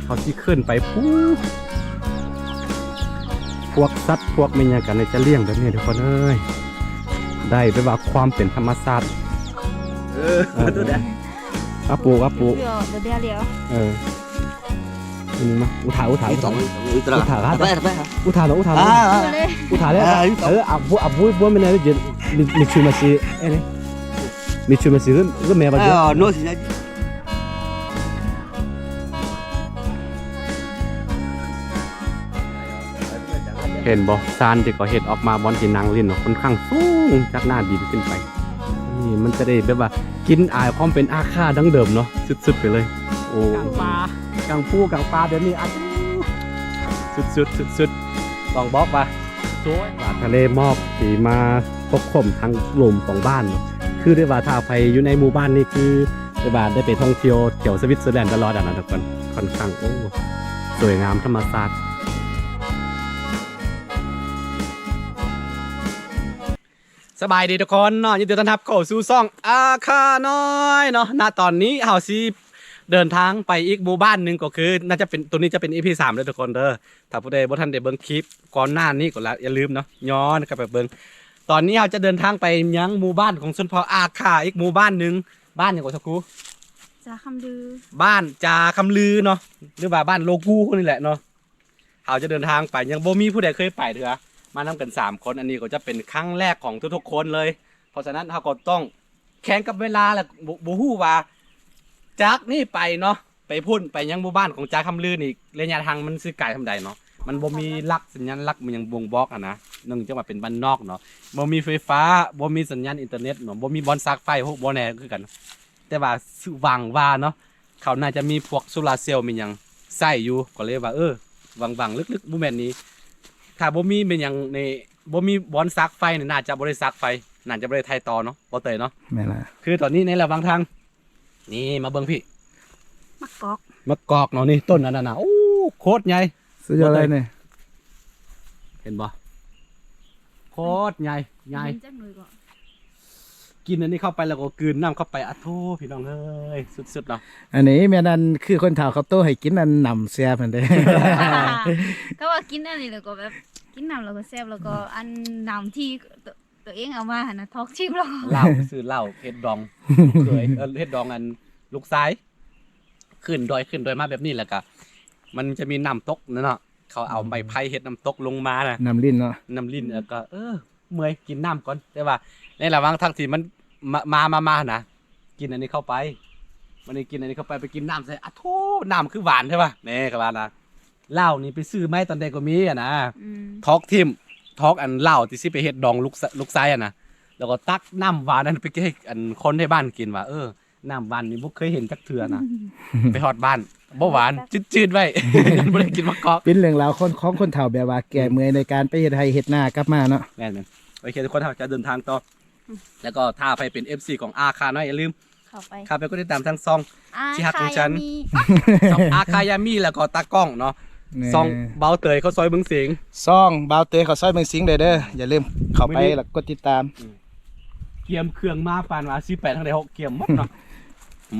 ເຮົາຊິຂຶ້ນໄປພຸ້ນ ພວກສັດພວກແມ່ນຫຍັງກະຈະລ້ຽງແບບນີ້ທຸກຄົນເອີຍ ໄດ້ແບບວ່າຄວາມເປັນທຳມະຊາດ ເອີ ເອີ ອາປູກ ອາປູກ ດຽວ ດຽວ ດຽວ ເອີ ອືມ ມາ ອຸທາ ອຸທາ ອຸທາ ອຸທາ ອຸທາ ອຸທາ ອຸທາ ອຸທາ ອຸທາ ເອີ ອາ ອາບຸ ອາບຸ ບໍ່ແມ່ນ ມິ ມິຊູມາຊິ ເອີ ມິຊູມາຊິ ຄື ຄືແມ່ວ່າ ເຫັນບໍ່ ຊານທີ່ເຂົາເຮັດອອກມາບ່ອນທີ່ນັ່ງຫຼິ້ນເນາະ ຂ້ອນຂ້າງສູງຈາກໜ້າດິນຂຶ້ນໄປ ນີ້ມັນຈະໄດ້ແບບວ່າກິ່ນອາຍຄວາມເປັນອາຄາດັ້ງເດີມເນາະ ສຸດໆໄປເລີຍ ໂອ້ ກາງປ່າ ກາງພູກາງປ່າແບບນີ້ ອາ ສຸດໆ ສຸດໆ ຕ້ອງບອກວ່າ ໂອ້ຍ ວ່າທະເລໝອກທີ່ມາປົກຄຸມທາງລຸ່ມຂອງບ້ານເນາະ ຄືໄດ້ວ່າຖ້າໃຜຢູ່ໃນໝູ່ບ້ານນີ້ ຄືໄດ້ວ່າໄດ້ໄປທ່ອງທ່ຽວແຖວສະວິດເຊີແລນຕະຫຼອດຫັ້ນນະທຸກຄົນ ຂ້ອນຂ້າງ ໂອ້ ສວຍງາມທຳມະຊາດ. ສະບາຍດີທຸກຄົນເນາະ ຍິນດີຕ້ອນຮັບເຂົ້າສູ່ຊ່ອງອາຄານ້ອຍເນາະ ນະຕອນນີ້ເຮົາຊິເດີນທາງໄປອີກໝູ່ບ້ານໜຶ່ງ ກໍຄືໜ້າຈະເປັນ ໂຕນີ້ຈະເປັນອີພີສາມເດີທຸກຄົນເດີ ຖ້າຜູ້ໃດບໍ່ທັນໄດ້ເບິ່ງຄລິບກ່ອນໜ້ານີ້ກໍຢ່າລືມເນາະ ຍ້ອນກັບໄປເບິ່ງ ຕອນນີ້ເຮົາຈະເດີນທາງໄປຍັງໝູ່ບ້ານຂອງຊົນເຜົ່າອາຄາອີກໝູ່ບ້ານໜຶ່ງ ບ້ານຫຍັງກໍຊະຄູ ຈາຄຳລື ບ້ານຈາຄຳລືເນາະ ຫຼືວ່າບ້ານໂລກູນີ້ແຫຼະເນາະ ເຮົາຈະເດີນທາງໄປ ຍັງບໍ່ມີຜູ້ໃດເຄີຍໄປເທື່ອ ມານຳກັນສາມຄົນ ອັນນີ້ກໍຈະເປັນຄັ້ງແລກຂອງທຸກໆຄົນເລີຍ ເພາະສະນັ້ນເຮົາກໍຕ້ອງແຂ່ງກັບເວລາ ແລະ ບໍ່ ບໍ່ຮູ້ວ່າຈາກນີ້ໄປເນາະ ໄປພຸ້ນ ໄປຍັງໝູ່ບ້ານຂອງຈາຄຳລືນີ້ ໄລຍະທາງມັນຊິໄກສ່ຳໃດເນາະ ມັນບໍ່ມີຫຼັກສັນຍານຫຼັກມັນຍັງບົ່ງບອກຫັ້ນນະ ເນື່ອງຈາກວ່າເປັນບ້ານນອກເນາະ ບໍ່ມີໄຟຟ້າ ບໍ່ມີສັນຍານອິນເຕີເນັດເນາະ ບໍ່ມີບ່ອນຊາກໄຟ ຮູ້ບໍ່ແນ່ຄືກັນ ແຕ່ວ່າຫວັງວ່າເນາະ ເຂົາໜ້າຈະມີພວກໂຊລາເຊວມີຫຍັງໃຊ້ຢູ່ ກໍເລີຍວ່າ ເອີ ຫວັງໆ ລຶກໆ ບໍ່ແມ່ນນີ້ ຖ້າບໍ່ມີແມ່ນຫຍັງນີ້ ບໍ່ມີບ່ອນຊາກໄຟນີ້ ໜ້າຈະບໍ່ໄດ້ຊາກໄຟ ໜ້າຈະບໍ່ໄດ້ໄຖຕໍ່ເນາະ ບໍ່ເຕີຍເນາະ ແມ່ນລະ ຄືຕອນນີ້ໃນລະຫວ່າງທາງ ນີ້ມາເບິ່ງພີ້ ໝາກກອກ ໝາກກອກເນາະ ນີ້ຕົ້ນອັນນັ້ນນະ ໂອ້ ໂຄດໃຫຍ່ ສຸດຍອດເລີຍນີ້ ເຫັນບໍ່ ໂຄດໃຫຍ່ ໃຫຍ່ ກິນອັນນີ້ເຂົ້າໄປແລ້ວກໍກືນນ້ຳເຂົ້າໄປ ອະໂທ ພີ່ນ້ອງເອີຍ ສຸດໆເນາະ ອັນນີ້ແມ່ນອັນ ຄືຄົນເຖົ້າເຂົາໂຕ້ໃຫ້ກິນອັນນ້ຳແຊບຫັ້ນເດ້ ກໍວ່າກິນອັນນີ້ແລ້ວກໍແບບ ກິນນ້ຳແລ້ວກໍແຊບ ແລ້ວກໍອັນນ້ຳທີ່ ໂຕເອງເອົາມາຫັ້ນນະ ທອກທິ້ມແລ້ວ ເຫຼົ້າ ຊື້ເຫຼົ້າເຮັດດອງ ລູກເຂີຍ ເອີ ເຮັດດອງອັນລູກຊາຍ ຂຶ້ນດອຍ ຂຶ້ນດອຍມາແບບນີ້ ແລ້ວກະມັນຈະມີນ້ຳຕົກນັ້ນເນາະ ເຂົາເອົາໄມ້ໄຜ່ເຮັດນ້ຳຕົກລົງມານະ ນ້ຳລິນເນາະ ນ້ຳລິນ ແລ້ວກະ ເອີ ເມື່ອຍ ກິນນ້ຳກ່ອນ ແຕ່ວ່າໃນລະຫວ່າງທາງທີ່ມັນ ມາ ມາ ມາ ມາຫັ້ນນະ ກິນອັນນີ້ເຂົ້າໄປ ມື້ນີ້ກິນອັນນີ້ເຂົ້າໄປ ໄປກິນນ້ຳໃສ່ ອະໂທ ນ້ຳຄືຫວານແທ້ວະ ແນ່ ເຂົາວ່ານະ ເຫຼົ້ານີ້ໄປຊື້ໃໝ່ຕອນໃດກໍມີຫັ້ນນະ ອືມ ຖອກຖິ້ມ ຖອກອັນເຫຼົ້າທີ່ຊິໄປເຮັດດອງລູກຊະ ລູກຊາຍຫັ້ນນະ ແລ້ວກໍຕັກນ້ຳຫວານນັ້ນໄປໃຫ້ອັນຄົນໃນບ້ານກິນວ່າ ເອີ ນ້ຳຫວານນີ້ບໍ່ເຄີຍເຫັນຈັກເທື່ອນະ ໄປຮອດບ້ານ ບໍ່ຫວານ ຈືດໆໄວ້ ຍັງບໍ່ໄດ້ກິນໝາກກອກ ເປັນເລື່ອງລາວຂອງ ຂອງຄົນເຖົ້າ ແບບວ່າແກ້ເມື່ອຍໃນການໄປເຮັດໄຮ່ເຮັດນາກັບມາເນາະ ແມ່ນໆ ໂອເຄ ທຸກຄົນ ເຮົາຈະເດີນທາງຕໍ່ ແລ້ວກໍຖ້າໃຜເປັນເອັຟຊີຂອງອາຄານ້ອຍ ຢ່າລືມ ເຂົ້າໄປ ເຂົ້າໄປກົດຕິດຕາມທັງຊ່ອງທີ່ຮັກຂອງສັນ ອາຄາຍາມີ ຊ່ອງອາຄາຍາມີ ແລ້ວກໍຕາກ້ອງເນາະ ແມ່ນ ຊ່ອງບ່າວເຕີຍເຂົ້າຊອຍເມືອງສິງ ຊ່ອງບ່າວເຕີຍເຂົ້າຊອຍເມືອງສິງເດີ ເດີ ຢ່າລືມເຂົ້າໄປ ມື້ນີ້ ແລ້ວກົດຕິດຕາມ ອືມ ກຽມເຄື່ອງມາປານວ່າຊິໄປທາງໃດເຮົາກຽມໝົດເນາະ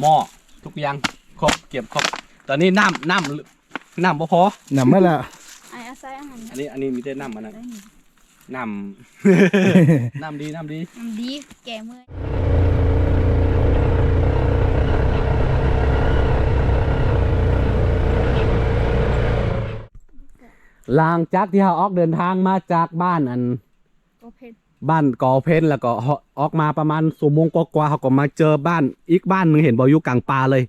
ໝໍ້ ທຸກຢ່າງຄົບ ກຽມຄົບ ຕອນນີ້ນ້ຳ ນ້ຳ ນ້ຳບໍ່ພໍ ນ້ຳໝົດແລ້ວ ອ້າຍອາໄສອາຫານ ອັນນີ້ ອັນນີ້ມີແຕ່ນ້ຳອັນນັ້ນ ນ້ຳ ນ້ຳດີ ນ້ຳດີ ນ້ຳດີ ແກ້ເມື່ອຍ ຫຼັງຈາກທີ່ເຮົາອອກເດີນທາງມາຈາກບ້ານອັນ ກອເພັນ ບ້ານກອເພັນ ແລ້ວກໍອອກມາປະມານຊົ່ວໂມງກວ່າໆ ເຮົາກໍມາເຈີບ້ານອີກບ້ານໜຶ່ງ ເຫັນບໍ່ ຢູ່ກາງປ່າເລີຍ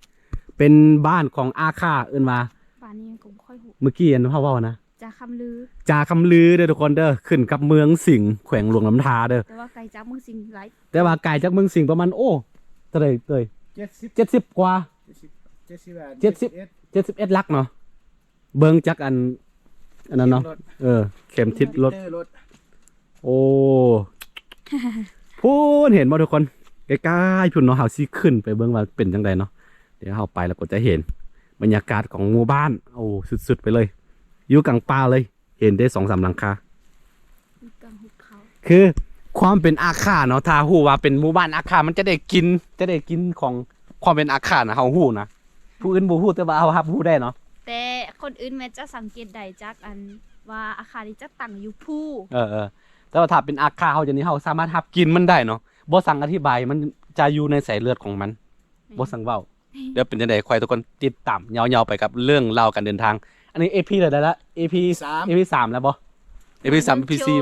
ເປັນບ້ານຂອງອາຄາ ເອີ້ນວ່າ ບ້ານນີ້ກໍບໍ່ຄ່ອຍຮູ້ ມື້ກີ້ອັນເຮົາເວົ້ານະ ຈາຄຳລື ຈາຄຳລືເດີທຸກຄົນເດີ ຂຶ້ນກັບເມືອງສິງ ແຂວງຫຼວງນ້ຳທາເດີ ແຕ່ວ່າໄກຈາກເມືອງສິງຫຼາຍ ແຕ່ວ່າໄກຈາກເມືອງສິງປະມານ ໂອ້ ເທົ່າໃດເຕີຍ ເຈັດສິບ ເຈັດສິບກວ່າ ເຈັດສິບ ເຈັດສິບ ເຈັດສິບເອັດ ເຈັດສິບເອັດຫຼັກເນາະ ເບິ່ງຈາກອັນ ອັນນັ້ນເນາະ ເຂັມລົດ ເອີ ເຂັມທິດລົດ ໂອ້ ພຸ້ນ ເຫັນບໍ່ທຸກຄົນ ໃກ້ໆພຸ້ນເນາະ ເຮົາຊິຂຶ້ນໄປເບິ່ງວ່າເປັນຈັ່ງໃດເນາະ ດຽວເຮົາໄປແລ້ວກໍຈະເຫັນບັນຍາກາດຂອງໝູ່ບ້ານ ໂອ້ ສຸດໆໄປເລີຍ ຢູ່ກາງປ່າເລີຍ ເຫັນໄດ້ສອງສາມຫຼັງຄາ ຢູ່ກາງຫຸບເຂົາ ຄືຄວາມເປັນອາຄາເນາະ ຖ້າຮູ້ວ່າເປັນໝູ່ບ້ານອາຄາ ມັນຈະໄດ້ກິ່ນ ຈະໄດ້ກິ່ນຂອງຄວາມເປັນອາຄານະ ເຮົາຮູ້ນະ ຜູ້ອື່ນບໍ່ຮູ້ ແຕ່ວ່າເຮົາຮັບຮູ້ໄດ້ເນາະ ແຕ່ຄົນອື່ນແມ່ນຈະສັງເກດໄດ້ຈາກອັນວ່າອາຄານີ້ຈະຕັ້ງຢູ່ພູ. ເອີໆ ແຕ່ວ່າຖ້າເປັນອາຄາເຮົາຈັ່ງນີ້ ເຮົາສາມາດຮັບກິ່ນມັນໄດ້ເນາະ. ບໍ່ສັງອະທິບາຍ ມັນຈະຢູ່ໃນສາຍເລືອດຂອງມັນ. ແມ່ນ. ບໍ່ສັງເວົ້າ. ດຽວເປັນຈັ່ງໃດ ຄອຍທຸກຄົນຕິດຕາມຍາວໆໄປກັບເລື່ອງລາວການເດີນທາງ. ອັນນີ້ ເອພີ ເທົ່າໃດລະ? ເອພີ ສາມ ເອພີ ສາມແລ້ວບໍ່? ເອພີ ສາມ ເອພີ ສີ່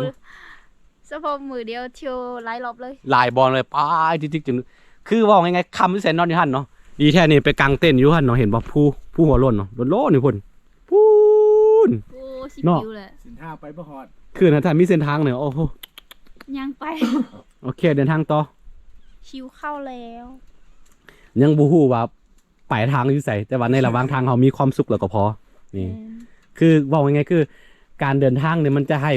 ສະເພາະມື້ດຽວທ່ຽວຫຼາຍລອບເລີຍ ຫຼາຍບ່ອນເລີຍ. ປາດ ຈິກໆ ຈົນ ຄືເວົ້າງ່າຍໆ ຄ່ຳຢູ່ໃສນອນຢູ່ຫັ້ນເນາະ. ດີແທ້ນີ້ໄປກາງເຕັນຢູ່ຫັ້ນເນາະ. ເຫັນບໍ່? ພູ ພູຫົວໂລ້ນເນາະ ໂລ້ນໆ ນີ້ພຸ້ນ ພຸ້ນ. ໂອ້ ຊິ ເນາະ ປິວແຫຼະ ເສັ້ນທາງໄປບໍ່ຮອດ. ຄືນະ ຖ້າມີເສັ້ນທາງນີ້ ໂອ້ໂຫ ຍ່າງໄປ. ໂອເຄ ເດີນທາງຕໍ່. ຫິວເຂົ້າແລ້ວ ຍັງບໍ່ຮູ້ວ່າ ປາຍທາງຢູ່ໃສ ແຕ່ວ່າໃນລະຫວ່າງທາງເຮົາມີຄວາມສຸກແລ້ວກໍພໍ. ນີ້ ແມ່ນ ຄືເວົ້າງ່າຍໆ ຄືການເດີນທາງນີ້ມັນຈະໃຫ້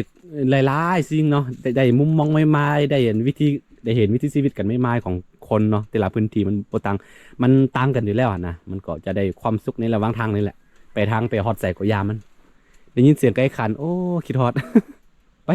ຫຼາຍໆສິ່ງເນາະ ໄດ້ ໄດ້ມຸມມອງໃໝ່ໆ ໄດ້ເຫັນວິທີ ໄດ້ເຫັນວິຖີຊີວິດກັນໃໝ່ໆຂອງຄົນເນາະ. ແຕ່ລະພື້ນທີ່ມັນບໍ່ຕ່າງ ມັນຕ່າງກັນຢູ່ແລ້ວຫັ້ນນະ. ມັນກໍຈະໄດ້ຄວາມສຸກໃນລະຫວ່າງທາງນີ້ແຫຼະ. ໄປທາງໄປຮອດໃສກໍຢ່າມັນ. ໄດ້ຍິນສຽງໄກ່ຂັນ ໂອ້ ຄິດຮອດ. ໄປ.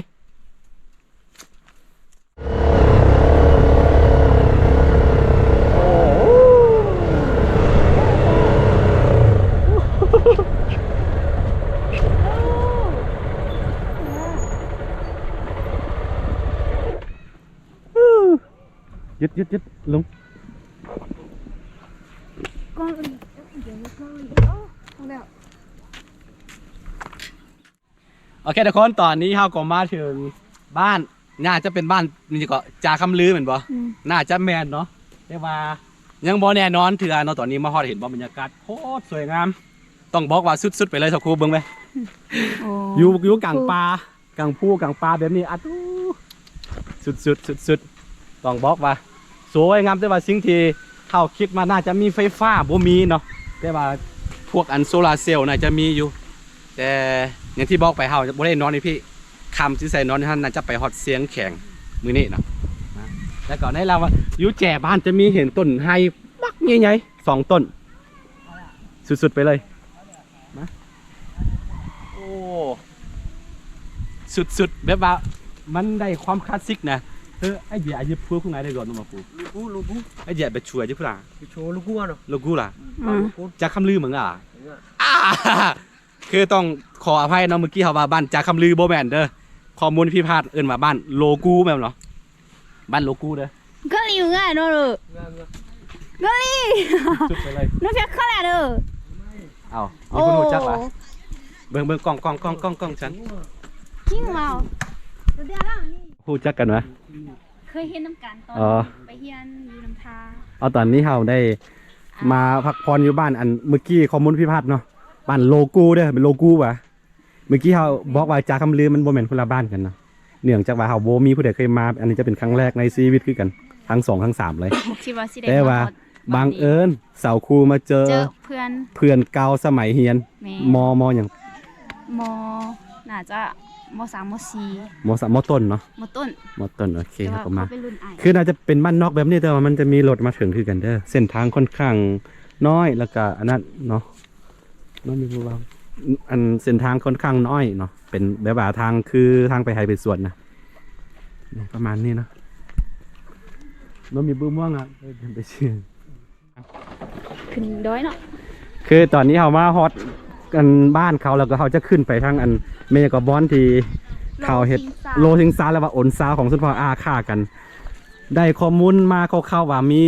ຢຸດ ຢຸດ ຢຸດ ລົງ. ກ້ອງ ໂອເຄ ທຸກຄົນ ຕອນນີ້ເຮົາກໍມາເຖິງບ້ານ ໜ້າຈະເປັນບ້ານ ນີ້ກໍ ຈາຄຳລືແມ່ນບໍ່? ອືມ ໜ້າຈະແມ່ນເນາະ ແຕ່ວ່າຍັງບໍ່ແນ່ນອນເທື່ອເນາະ. ຕອນນີ້ມາຮອດ ເຫັນບໍ່ ບັນຍາກາດໂຄດສວຍງາມ ຕ້ອງບອກວ່າສຸດໆໄປເລີຍ. ສາວຄູເບິ່ງໄປ ໂອ້ ຢູ່ ຢູ່ກາງປ່າ ກາງພູກາງປ່າແບບນີ້ ອາຕູ ສຸດໆ ສຸດໆ ຕ້ອງບອກວ່າ ສວຍງາມ ແຕ່ວ່າສິ່ງທີ່ເຮົາຄິດວ່າໜ້າຈະມີໄຟຟ້າ ບໍ່ມີເນາະ ແຕ່ວ່າພວກອັນໂຊລາເຊວໜ້າຈະມີຢູ່ ແຕ່ຢ່າງທີ່ບອກໄປ ເຮົາບໍ່ໄດ້ນອນຢູ່ພີ້ ຄ່ຳຊິໃສ່ນອນຢູ່ຫັ້ນ ໜ້າຈະໄປຮອດຊຽງແຂງມື້ນີ້ເນາະ. ແລ້ວກໍໃນລາວຢູ່ແຈບ້ານຈະມີເຫັນຕົ້ນໄຮບັກໃຫຍ່ໆ ສອງຕົ້ນ ສຸດໆໄປເລີຍ. ມາ ໂອ້ ສຸດໆ ແບບວ່າມັນໄດ້ຄວາມຄລາສສິກນະ. ເອີ ໄອ້ເບຍ ອາຍຸເພື່ອຄຸງໄງໄດ້ລອນມາປູ ລູກູ ລູກູ ໄອ້ເບຍ ໄປຊ່ວຍຢູ່ພຸ້ນລະ ໄປໂຊລູກູເນາະ ລູກູລະ ອືມ ລູກູ ຈາຄຳລືເມືອງອາ ເອີ ອາ ຄືຕ້ອງຂໍອະໄພເນາະ ມື້ກີ້ເຮົາວ່າບ້ານຈາຄຳລື ບໍ່ແມ່ນເດີ ຂໍ້ມູນຜິດພາດ ເອີ້ນວ່າບ້ານໂລກູແມ່ນເນາະ. ບ້ານໂລກູເດີ ກະລີງາຍເນາະເດີ ກະລີ ສຸດໄປເລີຍ ໜູເພຍຄາແລເດີ. ເອົ້າ ມີຄົນຮູ້ຈັກຫວາ? ໂອ້ ເບິ່ງໆ ກ້ອງໆໆໆ ຊັ້ນ ຈິງເວົ້າ ຮູ້ຈັກກັນຫວາ? ເຄີຍຮຽນນຳກັນຕອນ ອໍ ໄປຮຽນຢູ່ນຳທາ. ເອົາ ຕອນນີ້ເຮົາໄດ້ມາພັກຜ່ອນຢູ່ບ້ານ ອັນ ມື້ກີ້ຂໍ້ມູນຜິດພາດເນາະ ບ້ານໂລກູເດີ ເປັນໂລກູຫວາ? ເມື່ອກີ້ເຮົາບອກວ່າຈາຄຳລື ມັນບໍ່ແມ່ນຄົນລະບ້ານກັນເນາະ ເນື່ອງຈາກວ່າເຮົາບໍ່ມີຜູ້ໃດເຄີຍມາ ອັນນີ້ຈະເປັນຄັ້ງແລກໃນຊີວິດຄືກັນ ທັງສອງທັງສາມເລີຍ. ບໍ່ຄິດວ່າຊິໄດ້ ແຕ່ວ່າມາຮອດບັງເອີນ ເສົາຄູມາເຈີ ເຈີເພື່ອນ ເພື່ອນເກົ່າສະໄໝຮຽນ ແມ່ນ ມໍ ມໍຫຍັງ? ມໍ ໜ້າຈະມໍສາມ ມໍສີ່ ມໍສາມ ມໍຕົ້ນເນາະ ມໍຕົ້ນ ມໍຕົ້ນ. ໂອເຄ ເຮົາກໍມາ ຄືໜ້າຈະເປັນບ້ານນອກແບບນີ້ ແຕ່ວ່າມັນຈະມີລົດມາເຖິງຄືກັນເດີ ເສັ້ນທາງຄ່ອນຂ້າງນ້ອຍ ແລ້ວກະອັນນັ້ນເນາະ. ມັນມີຜູ້ເວົ້າ ອັນເສັ້ນທາງຄ່ອນຂ້າງນ້ອຍເນາະ ເປັນແບບວ່າທາງຄືທາງໄປໄຮ່ໄປສວນນະ ປະມານນີ້ເນາະ. ມັນມີບຶ່ງມ່ວງອະ ເອີ ໄປຊື່ ຂຶ້ນດອຍເນາະ. ຄືຕອນນີ້ເຮົາມາຮອດອັນບ້ານເຂົາ ແລ້ວກໍເຮົາຈະຂຶ້ນໄປທາງອັນ ແມ່ນຫຍັງກໍ ບ່ອນທີ່ເຂົາເຮັດໂລຊິງຊາ ຫຼືວ່າໂອນຊາຂອງຊົນເຜົ່າອາຄາກັນ. ໄດ້ຂໍ້ມູນມາຄ່າວໆວ່າມີ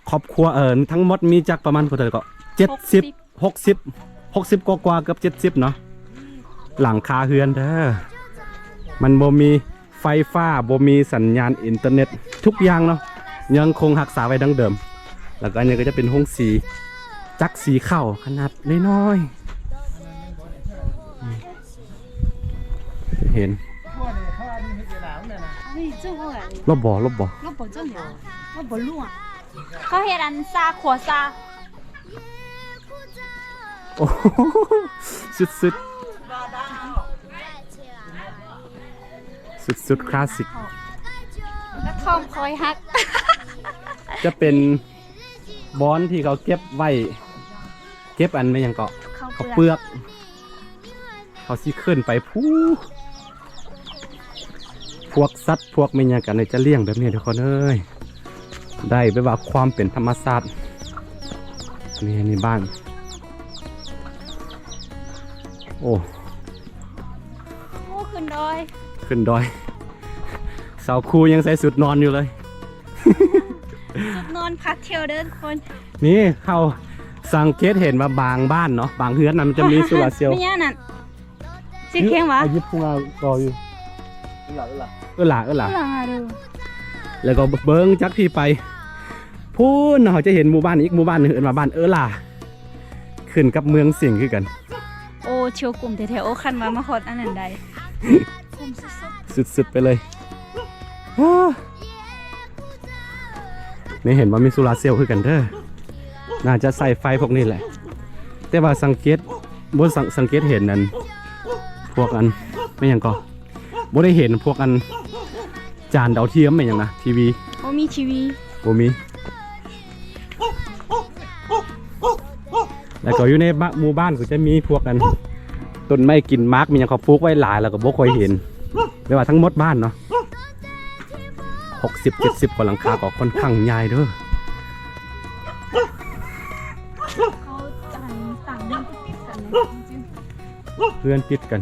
ຄອບຄົວ ເອີ ທັງໝົດມີຈັກປະມານເທົ່າໃດກໍ ເຈັດສິບ ຫົກສິບ ຫົກສິບກວ່າໆ ເກືອບເຈັດສິບເນາະ. ຫຼັງຄາເຮືອນເດີ ມັນບໍ່ມີໄຟຟ້າ ບໍ່ມີສັນຍານອິນເຕີເນັດ ທຸກຢ່າງເນາະ ຍັງຄົງຮັກສາໄວ້ດັ່ງເດີມ. ແລ້ວກໍອັນນີ້ກໍຈະເປັນໂຮງສີ ຈັກສີເຂົ້າຂະໜາດນ້ອຍໆ ເຫັນ ລົບບໍ່ ລົບບໍ່ ລົບບໍ່ ຈົນເດ ລົບບໍ່ ເຂົາເຮັດອັນຊາ ຂົ້ວຊາ. ໂອ້ ສຸດໆ ສຸດໆ ຄລາສສິກ ກະທ້ອມຄອຍຫັກ ຈະເປັນບ່ອນທີ່ເຂົາເກັບໄວ້ ເກັບອັນແມ່ນຫຍັງເກາະ ເຂົ້າເປືອກ ເຂົ້າເປືອກ. ເຂົາຊິຂຶ້ນໄປພູ້ ພວກສັດພວກແມ່ນຫຍັງກັນ ຈະລ້ຽງແບບນີ້ທຸກຄົນເອີຍ ໄດ້ແບບວ່າຄວາມເປັນທຳມະຊາດ. ນີ້ ນີ້ບ້ານ ໂອ້ ໂອ້ ຂຶ້ນດອຍ ຂຶ້ນດອຍ ສາວຄູຍັງໃສ່ຊຸດນອນຢູ່ເລີຍ ຊຸດນອນພາທ່ຽວເດີທຸກຄົນ. ນີ້ເຮົາສັງເກດເຫັນວ່າບາງບ້ານເນາະ ບາງເຮືອນນະ ມັນຈະມີໂຊລາເຊວ ແມ່ນຫຍັງນັ້ນ ຊິແຂງຫວາ ອາ ຍິບພຸງເອົາຕໍ່ຢູ່ ເອີຫຼ້າ ເອີຫຼ້າ ເອີຫຼ້າ ເອີຫຼ້າເດີ. ແລ້ວກໍເບິ່ງຈາກພີ້ໄປ ພຸ້ນເຮົາຈະເຫັນໝູ່ບ້ານອີກໝູ່ບ້ານໜຶ່ງ ເອີ້ນວ່າບ້ານເອີຫຼ້າ ຂຶ້ນກັບເມືອງສິງຄືກັນ. ໂອ້ ທ່ຽວກຸ້ມແທ້ໆ ໂອ້ ຄັນວ່າມາຮອດອັນນັ້ນໄດ້ ກຸ້ມສຸດໆ ສຸດໆໄປເລີຍ. ນີ້ເຫັນວ່າມີໂຊລາເຊວຄືກັນເດີ ໜ້າຈະໃຊ້ໄຟພວກນີ້ແຫຼະ ແຕ່ວ່າສັງເກດ ບໍ່ສັງ ສັງເກດເຫັນອັນ ພວກອັນ ແມ່ນຫຍັງກໍ ບໍ່ໄດ້ເຫັນພວກອັນ ຈານດາວທຽມແມ່ນຫຍັງນະ ທີວີ ບໍ່ມີທີວີ ບໍ່ມີ. ແລ້ວກໍຢູ່ໃນບະ ໝູ່ບ້ານກໍຈະມີພວກອັນ ຕົ້ນໄມ້ກິນໝາກ ມີຫຍັງເຂົາປູກໄວ້ຫຼາຍ ແລ້ວກໍບໍ່ຄ່ອຍເຫັນ ແບບວ່າທັງໝົດບ້ານເນາະ ຫົກສິບເຈັດສິບກວ່າຫຼັງຄາ ກໍຄ່ອນຂ້າງໃຫຍ່ເດີ. ເຮືອນຕິດກັນ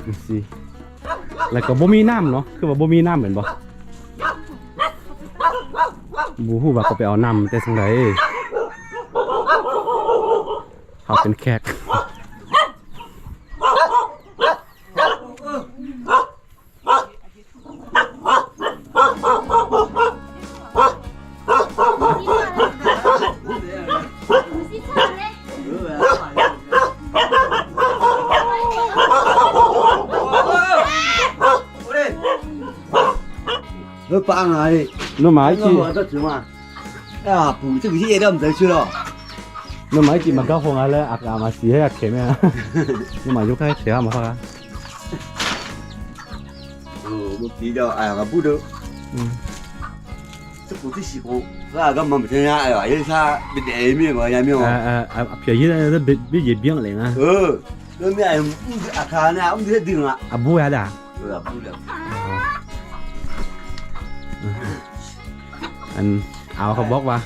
ຈັ່ງຊີ້ ແລ້ວກໍບໍ່ມີນ້ຳເນາະ ຄືວ່າບໍ່ມີນ້ຳແມ່ນບໍ່? ບໍ່ຮູ້ວ່າເຂົາໄປເອົານ້ຳແຕ່ທາງໃດ ເຮົາເປັນແຂກ. ເອີ ປາງໄງ ໜໍ່ໄມ້ ໜໍ່ໄມ້ ກິນ ອາ ປູ ຈະມີເຮັດດຳໃສ່ຊື່ລະ ໜໍ່ໄມ້ກິນມັນກໍຄົງອັນແລະ ອາກາມາສີໃຫ້ອາເຂມແມ່ ໜໍ່ໄມ້ຢູ່ໃກ້ແຖວມາຟັງ. ເອີ ບໍ່ປີດອກ ອາກະປູເດີ ອືມ ສະກູຕິຊິໂກ ລາກະມັນເປັນຍາ ອາ ເຮັດຊາເປັນເອມີບໍ່ຍາມີບໍ່ ອາ ອາ ອາ ເພຍຍືດເປັນເຍບຽງເລີຍນະ ເອີ ເອີ ມີອາ ອາຄານະ ອາ ເຮັດດຶງອະ ອາບູຍາດາ ເອີ ອາບູຍາດາ ອັນ ອາວເຂົາບອກວ່າ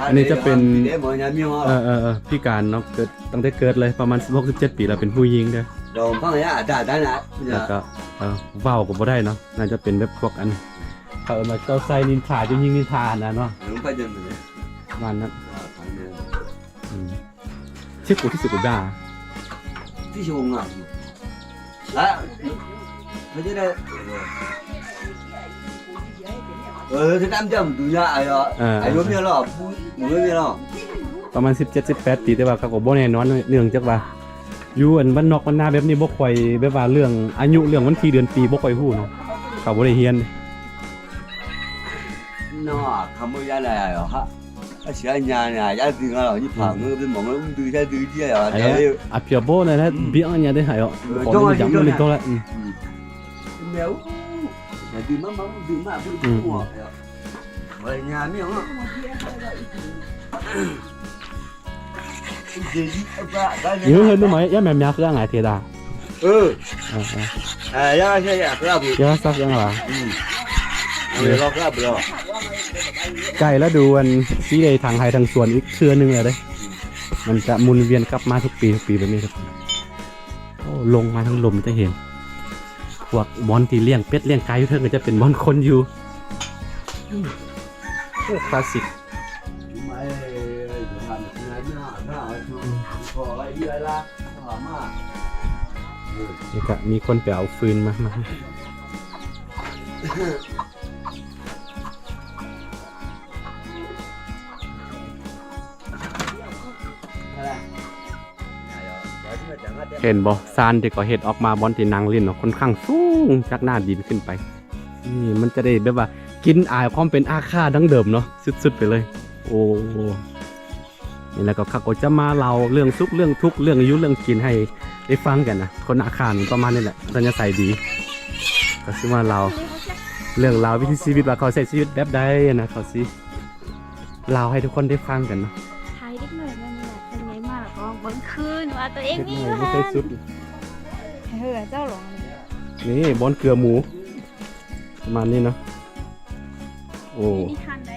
ອັນນີ້ຈະເປັນ ເອີ ເອີ ເອີ ພິການເນາະ ເກີດ ຕັ້ງແຕ່ເກີດເລີຍ ປະມານສິບຫົກ ສິບເຈັດປີ ແລ້ວເປັນຜູ້ຍິງເດີ ແລ້ວກໍ ເອີ ເວົ້າກໍບໍ່ໄດ້ເນາະ ໜ້າຈະເປັນແບບພວກອັນ ເຂົາເອີ້ນວ່າເຈົ້າຊາຍນິນທາ ເຈົ້າຍິງນິນທາຫັ້ນນະເນາະ ປະມານນັ້ນ ອືມ. ເຊໂກະ ທີ່ເຊໂກະດາ ທີ່ເຊໂກະງາມ ລະ ເຂົາຈະໄດ້ ເອີ ເອີ ເອີ ປະມານສິບເຈັດ ສິບແປດປີ ແຕ່ວ່າເຂົາກໍບໍ່ແນ່ນອນ ເນື່ອງຈາກວ່າ ຢູ່ອັນບ້ານນອກບ້ານນາແບບນີ້ ບໍ່ຄ່ອຍ ແບບວ່າເລື່ອງອາຍຸ ເລື່ອງວັນທີເດືອນປີ ບໍ່ຄ່ອຍຮູ້ເນາະ ເຂົາບໍ່ໄດ້ຮຽນເນາະ ຄຳວ່າຢ່າງໃດເນາະ. ອາເຊຍຍານຍາ ຢ່າດຶງເອົາ ນີ້ຜາເງິນເປັນໝໍເງິນ ດຶງໃຊ້ດຶງເຈຍ ອາເພຍໂບນະ ອືມ ເບຍຍາໄດ້ໃຫ້ເນາະ ເອີ ຂໍອະນຸຍາດ ເປັນຕົ້ນລະ ອືມ ແມວ ຢ່າດຶງມາ ມາ ດຶງມາ ດຶງຫົວ ອືມ ບໍ່ຍາມມີຫຍັງເນາະ ເອີ ເອີ ເອີ ເອີ ຢ່າ ແມ່ນຍາຄືອາງາຍເທດາ ເອີ ເອີ ເອີ ເອີ ຢ່າ ຢ່າ ຢ່າ ຢ່າ ສັກຢ່າງລະ ອືມ ເອີ ເອີ ໄກລະດູອັນຊິໄດ້ທາງໄຮ່ທາງສວນອີກເທື່ອໜຶ່ງແລ້ວເດ້ ມັນຈະໝູນວຽນກັບມາທຸກປີ ທຸກປີແບບນີ້ທຸກຄົນ ໂອ້ ລົງມາທາງລຸ່ມຈະເຫັນ ພວກບ່ອນທີ່ລ້ຽງເປັດລ້ຽງໄກ່ຢູ່ເທິງ ກໍຈະເປັນບ່ອນຄົນຢູ່ ໂອ້ ຄລາສສິກ. ນີ້ກະມີຄົນໄປເອົາຟືນມາ ມາ ເຫັນບໍ່ ຊານທີ່ເຂົາເຮັດອອກມາ ບ່ອນທີ່ນັ່ງຫຼິ້ນເນາະ ຂ້ອນຂ້າງສູງຈາກໜ້າດິນຂຶ້ນໄປ. ນີ້ມັນຈະໄດ້ແບບວ່າກິ່ນອາຍຄວາມເປັນອາຄາດັ້ງເດີມເນາະ ສຸດໆໄປເລີຍ. ໂອ້ ນີ້ແຫຼະ ກໍເຂົາກໍຈະມາເລົ່າເລື່ອງສຸກເລື່ອງທຸກ ເລື່ອງຢູ່ເລື່ອງກິນໃຫ້ໄດ້ຟັງກັນນະ. ຄົນອາຄາປະມານນີ້ແຫຼະ ອັດທະຍາໄສດີ ກໍຊິມາເລົ່າເລື່ອງລາວວິຖີຊີວິດ ວ່າເຂົາໃຊ້ຊີວິດແບບໃດນະ ເຂົາຊິ ເລົ່າໃຫ້ທຸກຄົນໄດ້ຟັງກັນເນາະ. ຖ່າຍເດັກນ້ອຍມານີ້ແຫຼະ ເປັນໄງມາແລ້ວກໍເບິ່ງຄືນວ່າຕົວເອງມີຢູ່ຫັ້ນ ເຮືອເຈົ້າຫຼວງນີ້ ບ່ອນເກືອໝູ ປະມານນີ້ເນາະ. ໂອ້ ມີນິທານໄດ້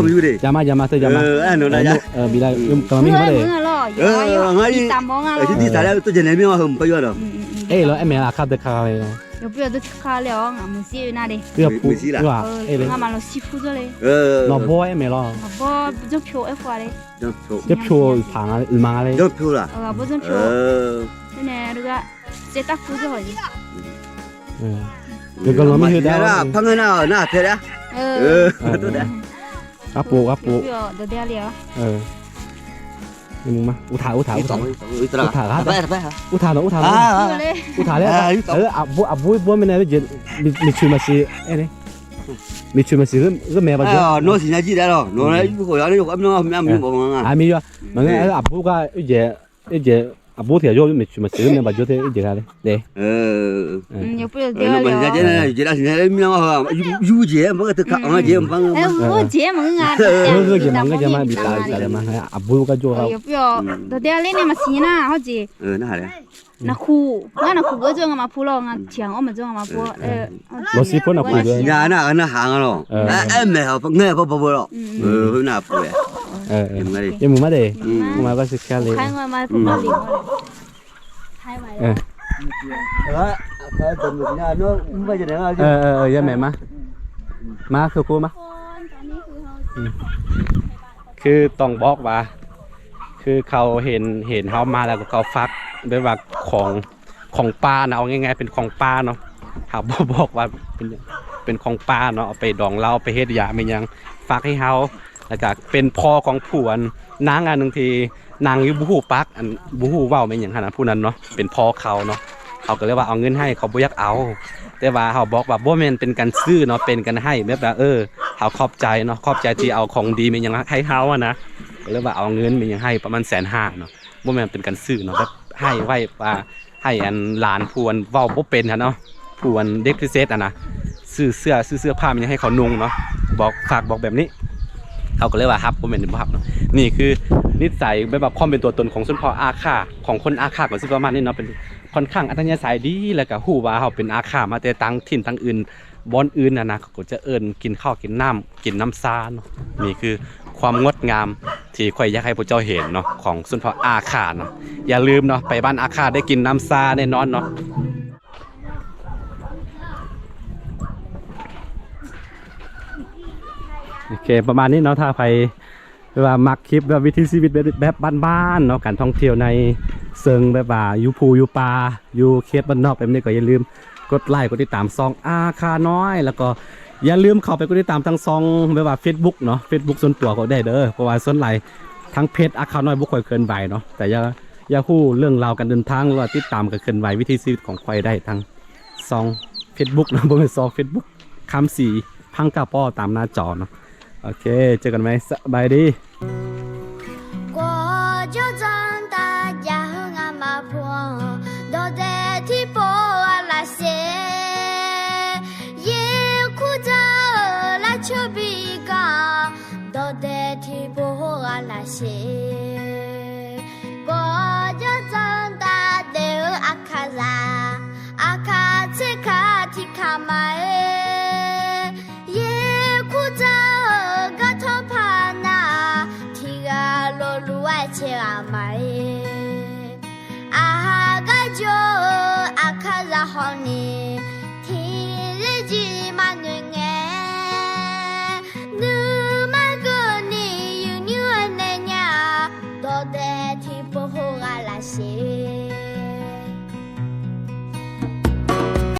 Kau maju deh. Jama, jama, tu jama. Eh, anu dah ya. Eh, bila kami mana deh? Eh, ngai. Kita mau ngai. Eh, jadi saya tu jenis memang hum payu dah. Eh, lo M L akad dekat kali. Yo pio tu kali ong, musi na deh. Yo pu. Musi lah. Eh, lo ngama lo sifu tu le. Eh. Lo bo M L lo. Bo jong pio e fua le. Jong pio. Jong pio pang le, mang le. Jong pio lah. Bo jong pio. Eh. Ni ne, juga. Cetak tu je. Eh. Yo kalau mi dah. Pang na na te dah. Eh. Tu dah. Apu, apu. Yo, yo, dodea leo. Eh. Ni mung ma. Uta, uta, uta. Uta, uta. Uta, uta. Uta, no, uta, no. Ah, ah, ah. Uta, le. Ah, uta. Eh, abu, abu, bu, mena, je, mi, mi cuma si, eh, ni. Mi cuma si, ke, ke me ba, je. Ah, no, si, na, ji, da, lo. No, na, ju, ko, ya, ni, ko, am, no, am, am, bo, ma, nga. Ah, mi, yo. Ma, nga, eh, abu, ka, je. Ije, abu tia yo me chuma se me ba yo te ije kale. De. Eh. Mm, yo puedo de. No, ya ya ya ya ya mi na ma yu je ma te ka ma je ma. Eh, bu je ma nga. Yo yo je ma nga je ma bi ta ta ma. Abu ka yo ha. Yo puedo. Do de le ne ma si na ho je. Eh, na ha le. Na khu, nga na khu go jo nga ma pu lo nga chiang o ma jo nga ma pu. Eh. Lo si po na khu. Ya na na ha nga lo. Eh, me ha nge pa pa lo. Eh, na pu ya. Eh, eh. Ye mu ma de. Mu ma ba se kale. Khai nga ma pu ma li. Khai ma. Eh. Eh, eh, eh, ya me ma. Ma khu khu ma. ຄືຕ້ອງບອກວ່າ ຄືເຂົາເຫັນ ເຫັນເຮົາມາແລ້ວ ເຂົາຝາກແບບວ່າຂອງ ຂອງປ່ານະ ເອົາງ່າຍໆ ເປັນຂອງປ່າເນາະ. ເຮົາບໍ່ບອກວ່າເປັນ ເປັນຂອງປ່າເນາະ ເອົາໄປດອງເຫຼົ້າ ໄປເຮັດຢາແມ່ນຫຍັງ ຝາກໃຫ້ເຮົາ. ແລ້ວກະເປັນພໍ່ຂອງຜູ້ອັນນາງອັນໜຶ່ງທີ່ ນາງຢູ່ບໍ່ຮູ້ປາກ ອັນ ບໍ່ຮູ້ເວົ້າແມ່ນຫຍັງຫັ້ນນະ ຜູ້ນັ້ນເນາະ ເປັນພໍ່ເຂົາເນາະ. ເຂົາກໍເລີຍວ່າເອົາເງິນໃຫ້ ເຂົາບໍ່ຢາກເອົາ ແຕ່ວ່າເຮົາບອກວ່າບໍ່ແມ່ນເປັນການຊື້ເນາະ ເປັນການໃຫ້ ແບບວ່າ ເອີ ເຮົາຂອບໃຈເນາະ ຂອບໃຈທີ່ເອົາຂອງດີແມ່ນຫຍັງໃຫ້ເຮົາຫັ້ນນະ. ກໍເລີຍວ່າເອົາເງິນແມ່ນຫຍັງໃຫ້ປະມານແສນຫ້າເນາະ ບໍ່ແມ່ນເປັນການຊື້ເນາະ ແບບໃຫ້ໄວ້ວ່າ ໃຫ້ອັນຫຼານຜູ້ອັນເວົ້າບໍ່ເປັນຫັ້ນເນາະ ຜູ້ອັນເດັກພິເສດຫັ້ນນະ ຊື້ເສື້ອ ຊື້ເສື້ອຜ້າແມ່ນຫຍັງໃຫ້ເຂົານຸ່ງເນາະ ບອກ ຝາກບອກແບບນີ້. ເຂົາກໍເລີຍວ່າຮັບ ບໍ່ແມ່ນບໍ່ຮັບເນາະ. ນີ້ຄືນິໄສແບບວ່າຄວາມເປັນຕົວຕົນຂອງຊົນເຜົ່າອາຂ້າ ຂອງຄົນອາຂ້າກໍຊິປະມານນີ້ເນາະ ເປັນ ຄ່ອນຂ້າງອັດທະຍາໄສດີ ແລ້ວກໍຮູ້ວ່າເຮົາເປັນອາຂ້າມາແຕ່ຕ່າງຖິ່ນຕ່າງອື່ນ ບ່ອນອື່ນຫັ້ນນະ ເຂົາກໍຈະເອີ້ນກິນເຂົ້າກິນນ້ຳ ກິນນ້ຳຊາເນາະ. ນີ້ຄືຄວາມງົດງາມທີ່ຂ້ອຍຢາກໃຫ້ພວກເຈົ້າເຫັນເນາະ ຂອງຊົນເຜົ່າອາຂ້າເນາະ. ຢ່າລືມເນາະ ໄປບ້ານອາຂ້າໄດ້ກິນນ້ຳຊາແນ່ນອນເນາະ. ໂອເຄ ປະມານນີ້ເນາະ ຖ້າໃຜ ແບບວ່າມັກຄລິບແບບວິຖີຊີວິດແບບ ແບບບ້ານໆເນາະ ການທ່ອງທ່ຽວໃນເຊີງແບບວ່າຢູ່ພູຢູ່ປ່າ ຢູ່ເຂດບ້ານນອກແບບນີ້ ກໍຢ່າລືມກົດໄລກົດຕິດຕາມຊ່ອງອາຄານ້ອຍ ແລ້ວກໍຢ່າລືມເຂົ້າໄປກົດຕິດຕາມທາງຊ່ອງແບບວ່າເຟສບຸກເນາະ ເຟສບຸກສ່ວນຕົວຂ້ອຍໄດ້ເດີ ເພາະວ່າສ່ວນຫຼາຍທາງເພຈອາຄານ້ອຍບໍ່ຄ່ອຍເຄື່ອນໄຫວເນາະ ແຕ່ຢາກ ຢາກຮູ້ເລື່ອງລາວການເດີນທາງ ຫຼືວ່າຕິດຕາມການເຄື່ອນໄຫວວິຖີຊີວິດຂອງຂ້ອຍໄດ້ທາງຊ່ອງເຟສບຸກເນາະ ບໍ່ແມ່ນຊ່ອງເຟສບຸກ ຄຳສີ ພັງກາປໍ ຕາມໜ້າຈໍເນາະ. ໂອເຄ ເຈີກັນໃໝ່ ສະບາຍດີ. ກວ່າເຈົ້າຈະຕາຍາງງາມມາພວງ ດອກແດດທີ່ໂປອາລາເຊ ເຢຄູຈາລາຊະບີກາ ດອກແດດທີ່ໂປອາລາເຊ ກວ່າເຈົ້າຈະຕາຍ ເດອາຄາລາ ອາຄາເຊຄາທິຄາມາເອ ເຢຄູຈາກະທອມພານາ ທິກາໂລລູໄອເຊອາມາເອ ອາກາໂຈ ອາຄາລາຮອນນີ